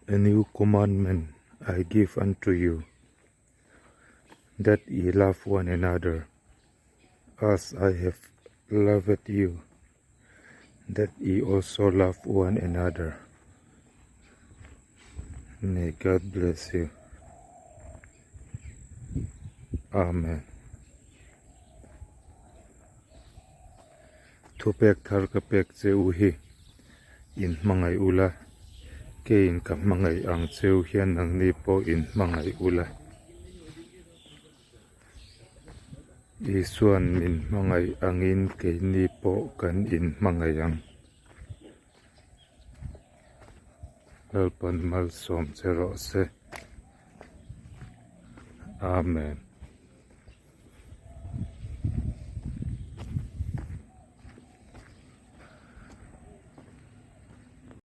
A new commandment I give unto you, that ye love one another, as I have loved you, that ye also love one another. May God bless you. Amen. Thupek thar ka pek che u hi in hmangaih ula, keiin ka hmangaih ang cheu hian nangni pawh in hmangaih ula. Isuan min hmangaih angin keini pawh kan in hmangaih ang. Lalpan malsawm che rawh se. Amen.